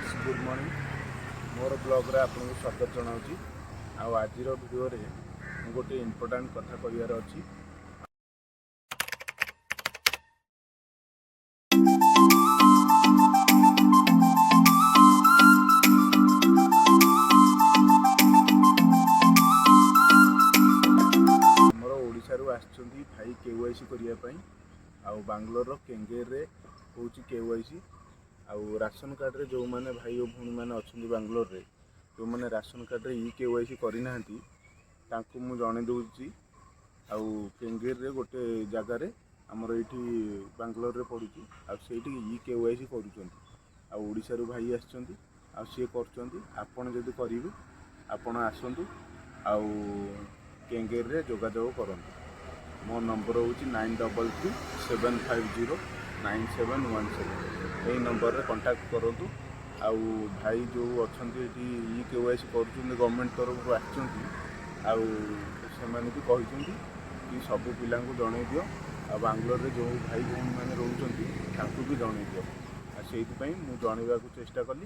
Friends, good morning. ମୋର ବ୍ଲଗ୍ରେ ଆପଣଙ୍କୁ ସ୍ୱାଗତ ଜଣାଉଛି। ଆଉ ଆଜିର ଭିଡ଼ିଓରେ ମୁଁ ଗୋଟେ ଇମ୍ପୋର୍ଟାଣ୍ଟ କଥା କହିବାର ଅଛି। ଆମର ଓଡ଼ିଶାରୁ ଆସିଛନ୍ତି ଭାଇ କେୱାଇସି କରିବା ପାଇଁ। ଆଉ ବାଙ୍ଗଲୋରର କେଙ୍ଗେରରେ ହେଉଛି କେୱାଇସି। ଆଉ ରାସନ କାର୍ଡ଼ରେ ଯେଉଁମାନେ ଭାଇ ଓ ଭଉଣୀମାନେ ଅଛନ୍ତି ବାଙ୍ଗଲୋରରେ, ଯେଉଁମାନେ ରାସନ କାର୍ଡ଼ରେ ଇ କେୱାଇସି କରିନାହାନ୍ତି, ତାଙ୍କୁ ମୁଁ ଜଣେଇ ଦେଉଛି। ଆଉ କେଙ୍ଗେରରେ ଗୋଟେ ଜାଗାରେ, ଆମର ଏଇଠି ବାଙ୍ଗଲୋରରେ ପଡ଼ୁଛି, ଆଉ ସେଇଠି ଇ କେୱାଇସି କରୁଛନ୍ତି। ଆଉ ଓଡ଼ିଶାରୁ ଭାଇ ଆସିଛନ୍ତି ଆଉ ସିଏ କରୁଛନ୍ତି। ଆପଣ ଯଦି କରିବେ, ଆପଣ ଆସନ୍ତୁ ଆଉ କେଙ୍ଗେରରେ ଯୋଗାଯୋଗ କରନ୍ତୁ। ମୋ ନମ୍ବର ହେଉଛି 9337509717। ଏଇ ନମ୍ବରରେ କଣ୍ଟାକ୍ଟ କରନ୍ତୁ। ଆଉ ଭାଇ ଯେଉଁ ଅଛନ୍ତି ଏଠି ଇ କେୱାଇସି କରୁଛନ୍ତି, ଗଭର୍ଣ୍ଣମେଣ୍ଟ ତରଫରୁ ଆସିଛନ୍ତି। ଆଉ ସେମାନେ ବି କହିଛନ୍ତି କି ସବୁ ପିଲାଙ୍କୁ ଜଣେଇ ଦିଅ ଆଉ ବାଙ୍ଗଲୋରରେ ଯେଉଁ ଭାଇ ଭଉଣୀମାନେ ରହୁଛନ୍ତି, ତାଙ୍କୁ ବି ଜଣେଇ ଦିଅ। ଆଉ ସେଇଥିପାଇଁ ମୁଁ ଜଣେଇବାକୁ ଚେଷ୍ଟା କଲି।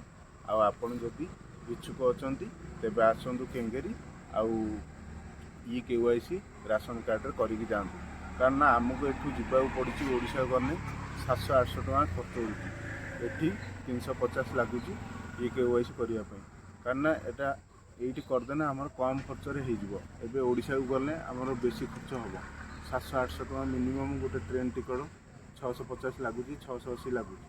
ଆଉ ଆପଣ ଯଦି ଇଚ୍ଛୁକ ଅଛନ୍ତି, ତେବେ ଆସନ୍ତୁ କେଙ୍ଗେରି ଆଉ ଇ କେୱାଇସି ରାସନ କାର୍ଡ଼ରେ କରିକି ଯାଆନ୍ତୁ। କାରଣ ନା ଆମକୁ ଏଠୁ ଯିବାକୁ ପଡ଼ୁଛି, ଓଡ଼ିଶା ଗଲେ 700-800 ଟଙ୍କା ଖର୍ଚ୍ଚ ହେଉଛି। ଏଠି 350 ଲାଗୁଛି ଇ କେୱାଇସି କରିବା ପାଇଁ। କାରଣ ନା ଏଇଟା ଏଇଠି କରିଦେଲେ ଆମର କମ୍ ଖର୍ଚ୍ଚରେ ହେଇଯିବ। ଏବେ ଓଡ଼ିଶାକୁ ଗଲେ ଆମର ବେଶୀ ଖର୍ଚ୍ଚ ହେବ, 700-800 ଟଙ୍କା ମିନିମମ୍। ଗୋଟେ ଟ୍ରେନ୍ ଟିକେଟ୍ 650 ଲାଗୁଛି, 680 ଲାଗୁଛି।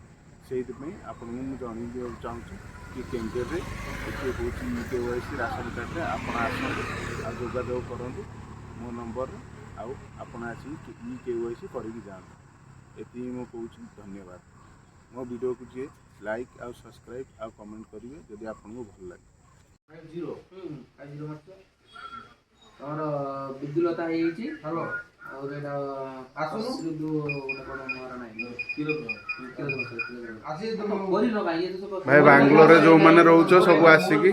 ସେଇଥିପାଇଁ ଆପଣଙ୍କୁ ମୁଁ ଜଣେଇ ଦେବାକୁ ଚାହୁଁଛି କି କେଙ୍ଗେରରେ ଏଠି ହେଉଛି ଇ କେୱାଇସି ରାସନ କାର୍ଡ଼ରେ। ଆପଣ ଆସନ୍ତୁ ଆଉ ଯୋଗାଯୋଗ କରନ୍ତୁ ମୋ ନମ୍ବରରେ ଆଉ ଆପଣ ଆସିକି ଇ କେୱାଇସି କରିକି ଯାଆନ୍ତୁ। ଏତିକି ମୁଁ କହୁଛି। ଧନ୍ୟବାଦ। ମୋ ଭିଡ଼ିଓକୁ ଯିଏ ଲାଇକ୍ ଆଉ ସବସ୍କ୍ରାଇବ୍ ଆଉ କମେଣ୍ଟ କରିବେ, ଯଦି ଆପଣଙ୍କୁ ଭଲ ଲାଗେ। 5 0। 5 0 ମାରିଛ। ତମର ବିଦ୍ୟୁଲତା ହେଇଯାଇଛି। ହ୍ୟାଲୋ। ଆଉ ଏଇଟା ଆସୁନୁ। ଅଶ୍ରୁଦୁ ଗୋଟେ କଣ ମହାରଣା ଆସି। କରିନ କାଇଁ ଇଏ ତ ସବୁ। ଭାଇ, ବାଙ୍ଗଲୋରରେ ଯେଉଁମାନେ ରହୁଛ, ସବୁ ଆସିକି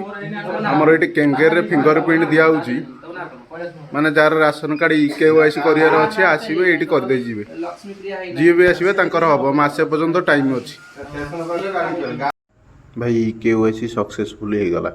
ଆମର ଏଇଠି କେଙ୍ଗେରରେ ଫିଙ୍ଗର ପ୍ରିଣ୍ଟ ଦିଆହେଉଛି। ତମ ନାଁ କଣ? ମାନେ ଯାହାର ରାସନ କାର୍ଡ଼ ଇ କେୱାଇସି କରିବାର ଅଛି, ଆସିବେ, ଏଇଠି କରିଦେଇ ଯିବେ। ଲକ୍ଷ୍ମୀପ୍ରିୟା ହେଇନା। ଯିଏ ବି ଆସିବେ, ତାଙ୍କର ହବ। ମାସେ ପର୍ଯ୍ୟନ୍ତ ଟାଇମ୍ ଅଛି। ଭାଇ, ଇ କେୱାଇସି ସକ୍ସେସଫୁଲ୍ ହେଇଗଲା।